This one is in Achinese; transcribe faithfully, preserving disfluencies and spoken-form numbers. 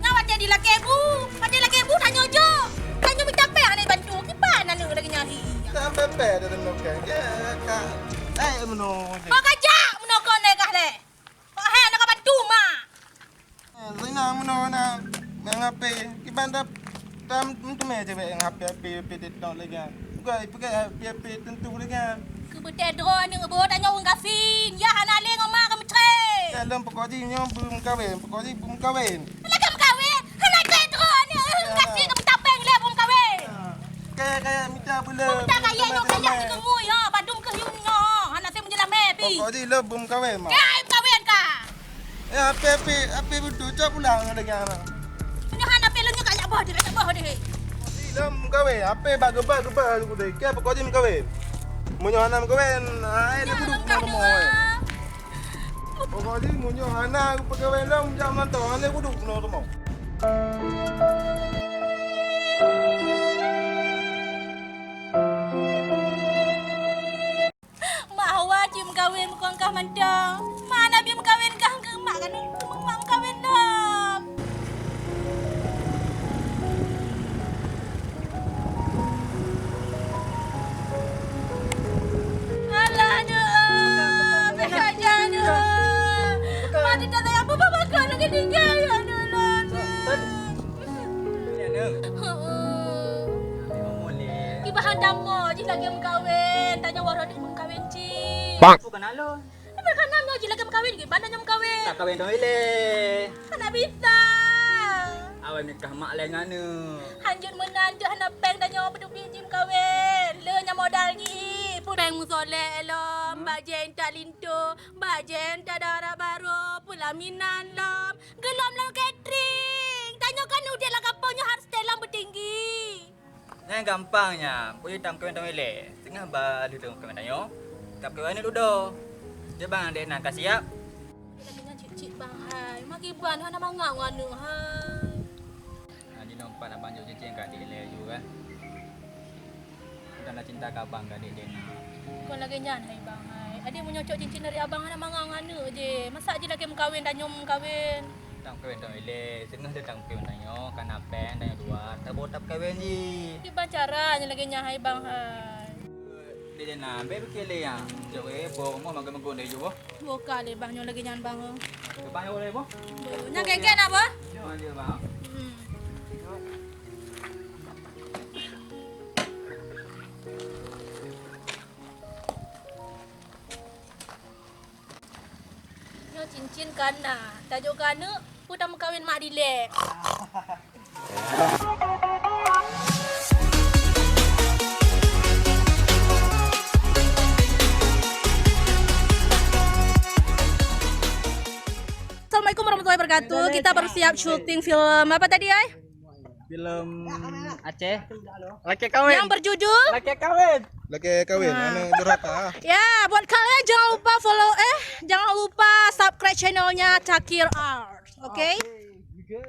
Nyan watèe dilakèe bu, watèe dilakèe bu tanyoe jok. Tanyoe mita péng hana jibantu. Kiban aneuk lagèe nyan hi. Sampai pèng dah teunoe kan. Ya, ka. Eh, meunoe. Kau kajak meunoe kon lé kah lé. Kok hai hana ka bantu mak. Eh, Zainal meunoe na nyang H P. Kiban dah tam teumé cewek nyang H P, H P, H P TikTok lagèe nyan. Bukan, bukan H P, H P tentu lagèe nyan. Keu beutôi droeneuh boh tanyoe ureueng gasien, ya hana lé ngon mak keu meucre. Ya, lom pokok jih nyoe beumeukawen, pokok jih beumeukawen. Hana keu meukawen, hana keu droeneuh, ureueng gasien keu meutapeng lé beumeukawen. Kaya-kaya mita buleuen. Mita kaya nyoe kaya si keumui ha, padum keu hiun nyoe, hana sé meunjeulaih mé pi. Pokok jih lom beumeukawen, mak. Kaya meukawen ka. Eh, ape, ape, ape beutôi cok pulang dengan. Nyoe hana pé lôn nyoe kajak boh deh, kajak boh deh. Lom gawe, ape bak geuba-geuba aku deh. Kaya pokok jih meukawen. Meunyoe hana meukawen, ai lé buduk na rumoh. Pokok jih meunyoe hana peukawen lom jak mantong, ai lé buduk na rumoh. Mak hawa cit meukawen bukon kah mantong. Mak hana bi meukawen kah keu mak keuneuk keu mak meukawen lom. Alah, aneuk, ah, bèk kajak, aneuk. Mak teutab sayang bak-bak kah lagèe nyan, aneuk lôn. Heeh. Kiban han tamong jih lagèe meukawen, tanyoe waroe deuk meukawen cit. Bukan alon. Kana nyoe jih lagèe meukawen, kiban tanyoe meukawen. Ka kawen tanyoe ilèe. Hana bisa. Awai nikah mak lé ngon aneuk. Hanjeuet meunan jeuet hana péng tanyoe peuduek jih meukawen. Le nyan modal jih. Pun péng musolek lom, bak jén tak linto, bak jén tak dara baro, peulaminan lom. Geulom lom catering. Tanyoe kan udép lam gampông nyoe harus telang beutinggi. Nyan gampang nyan, peue tam kawén tanyoe ilèe. Seungah ba lheueh tam kawén tanyoe, tam kawén aneuk dudoe. Jeuet bang, dek na ka siap. Lagèe nyan cit-cit bang hai. Makiban hana mangat ngon aneuk hai. Nah, jinoe pat abang jok cincin ka adik ilèe ju kan. Bukan na cinta ka abang ka adik dek na. Kon lagèe nyan hai bang hai. Adik meunyoe cok cincin dari abang hana mangat ngon aneuk je. Masa jih lagèe meukawen tanyoe meukawen. Tam kawén tanyoe ilèe, seungah lé tam kawén tanyoe, kana péng tanyoe dua, taboh tam kawén jih. Kiban cara nyan lagèe nyan hai bang hai. Dek na, bèk piké lé nyan. Jok weh, boh rumoh magun-magun deh ju boh. Boh ka lé bang nyoe lagèe nyan bang oh. Ke bang nyoe lé boh? Boh, nyan gèt-gèt na boh? Nyoe je bang. Hmm. Nyoe cincin kana, tajok keu aneuk, peue tameukawen mak dilèe. Assalamualaikum warahmatullahi wabarakatuh. Kita baru siap syuting film apa tadi, ai? Film Aceh. Laki kawin. Yang berjudul Laki kawin. Laki kawin, ah, aneuk durhaka. Ya, buat kalian jangan lupa follow, eh, jangan lupa subscribe channelnya Cakir Art, oke? Oke.